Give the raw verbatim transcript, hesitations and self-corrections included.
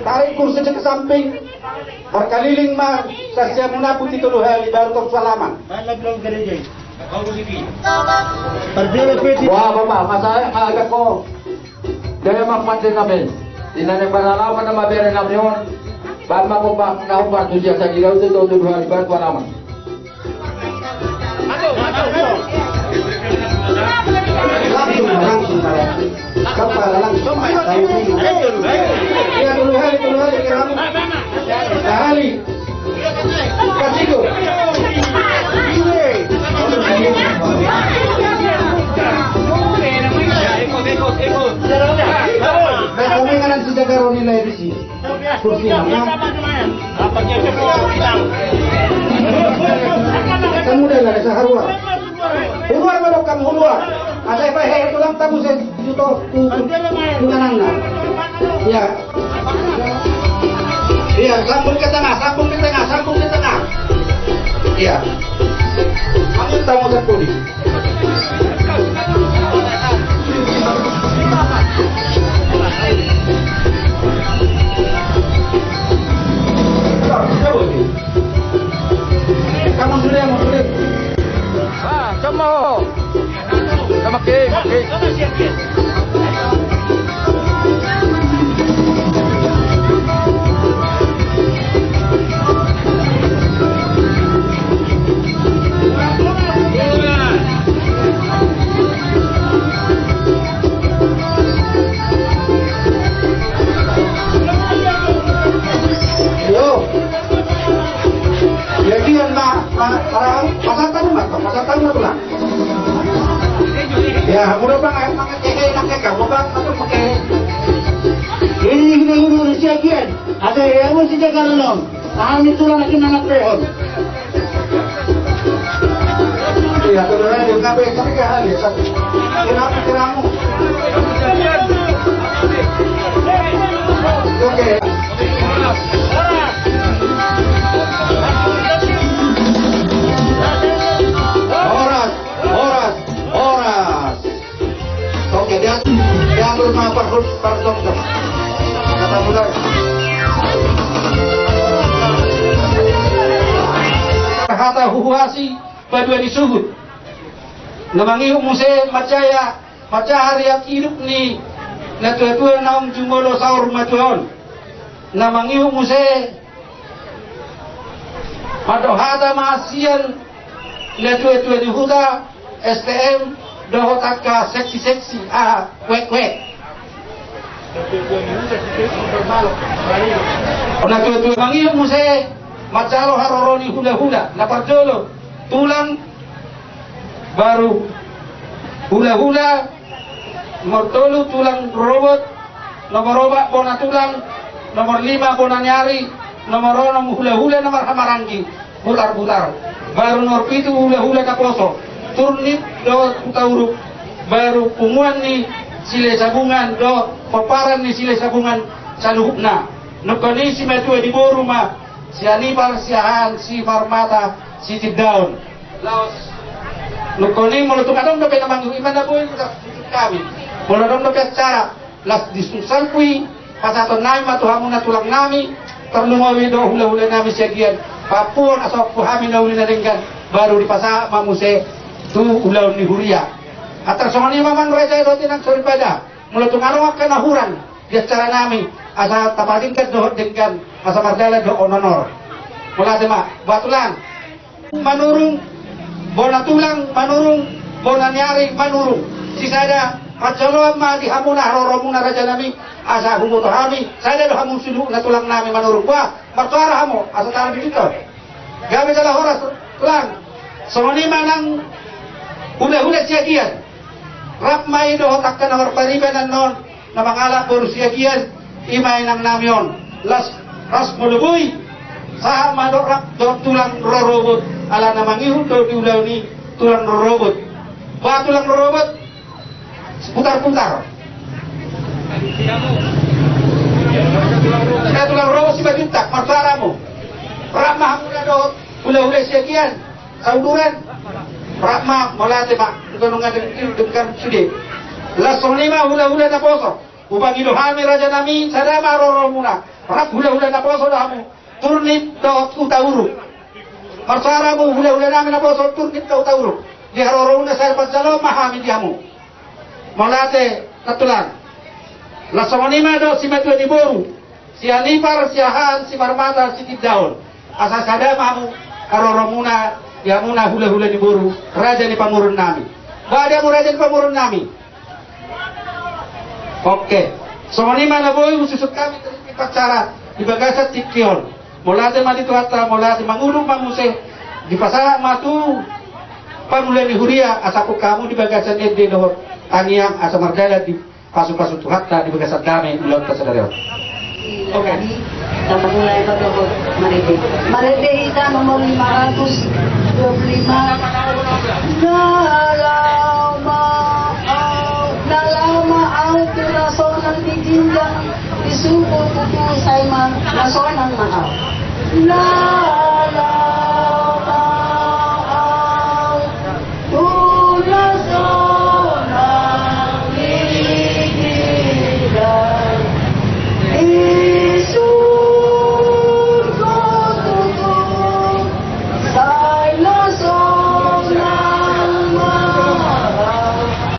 Tarik kursi ke samping. Markaliling ma sasiamuna putih tolu hali baru tong salaman. Wah, Bapak, masalah agak ko. Gaya ma pande nami. Di na naeng maralaman nama bere nami on. Baen ma kompak na umpat tu dia sagi rau tu tolu hali baru salaman. Langsung, langsung, langsung. Kepala langsung. Iya, tolu hali, tolu hali, kira kamu. Sahali. Kasih, go. Nah, kami kan nanti jaga Roni lah di sini. Kursi mana? Kamu dah lah, saya keluar. Keluar, baru kamu keluar. Ada apa, hei, tulang tamu saya juto, tu, tu, tu, tunanganna. Ya. Iya, sambung ke tengah, sambung ke tengah, sambung ke tengah. Iya. Kamu tamu terpudi. Yo. Ya, dia ma, ma, ma, masa tahu ma, masa tahu ma tulang. Ya, udah bang, ayo pakai, eh, eh, pakai kamu bang, atau pakai. Ini, ini, ini, ini, siagian. Ada ya, mau sih jaga non. Kami tulang lagi anak pohon. Iya, saudara, juga baik, tapi gak ada, ya, satu. Kenapa, kenapa? Oke. Horas, horas, horas. Oke, dia, dia bermain per, per dokter. Kata muda. Hata huhuasi. Paduan ni suhut. Na mangihut muse mansai, mansai hariak idop ni natuatua naung jumolo saur matua on. Na mangihut muse mandok hata ma sian natuatua ni huta, S T M, dohot angka seksi-seksi, aha, kuek-kuek. Natuatua mangihut muse manjalo haroro ni hulahula, na parjolo tulang, baru hulahula, nomor tolu tulang rorobot, nomor opat bona tulang, nomor lima bona ni ari, nomor onom hulahula na marhahamaranggi, butar-butar, baru nomor pitu hulahula naposo, turnip dohot hutauruk, baru punguan ni Silesabungan dohot pomparan ni Silesabungan saluhutna. Nungkon i simatua ni boru ma Sianipar, Siahaan, Simarmata, Sitindaon. Laos nungkon i molo tung adong dope na mangihut, ima na boi hami. Molo adong dope acara, laos di sungsalpu i pasahaton nami ma tu hamuna tulang nami, tarlumobi do hulahula nami Siagian, papuon asa ompu hami na uli na denggan, baru dipasahat ma muse tu ulaon ni huria. Antar songon i ma amang raja dohot inang soripada. Molo tung adong angka na hurang di acara nami, asa tapadenggan dohot denggan, asa mardalan dohot onornor. Mauliate ma, bah tulang. Manurung, bona tulang, manurung, bona ni ari, manurung. Sisada parjoloan ma di hamuna haroromuna raja nami, asa huboto hami, sada do hamu saluhutna tulang nami manurung. Bah, martuara hamu, asa tahan di situ. Gabe jala horas, tulang. Songon i ma nang hulahula Siagian. Rap ma i dohot angka na marpariban annon, na mangalap boru Siagian, ima inang nami on. Laos, ras molo boi, sahat ma dohot rap dohot tulang rorobot, ala na mangihut do di ulaon i, Tulang rorobot. Ba tulang rorobot. Putar-putar. Ba tulang rorobot Simanjuntak, marsoara hamu. Rap ma hamu na dohot hulahula Siagian, Sauduran. Rap ma, mauliate ma. Dengkan sude. Laos songon i ma hulahula naposo. Hupangido hami raja nami, sada ma haroromuna. Rap hulahula naposo do hamu. Turnip dohot Hutauruk. Marsoara hamu hulahula nami naposo Turnip dohot Hutauruk. Di haroromuna sai panjalo ma hami di hamu. Mauliate na tulang. Laos songon i ma dohot simatua ni boru, Sianipar, Siahaan, Simarmata, Sitindaon. Asa sada ma hamu haroromuna, di hamuna hulahula ni boru, raja ni pamoruon nami. Ba di hamu raja ni pamoruon nami. Oke. Songon i ma na boi husuhut hami di acara di bagasan tingki on. Mauliate ma di Tuhanta, mauliate, mangudut ma muse, dipasahat ma tu pangula ni huria, asa pung hamu di bagasan ende dohot tangiang, asa mardalan di pasu-pasu Tuhanta di bagasan dame ulaonta sadari on. Oke. Jadi, kita mulai berdoa marende. Marende hita nomor lima ratus dua puluh lima. Na laho ma au, na laho ma au tu na sonang di ginjang, di sungkun tutu sai ma na sonang ma au. Na laho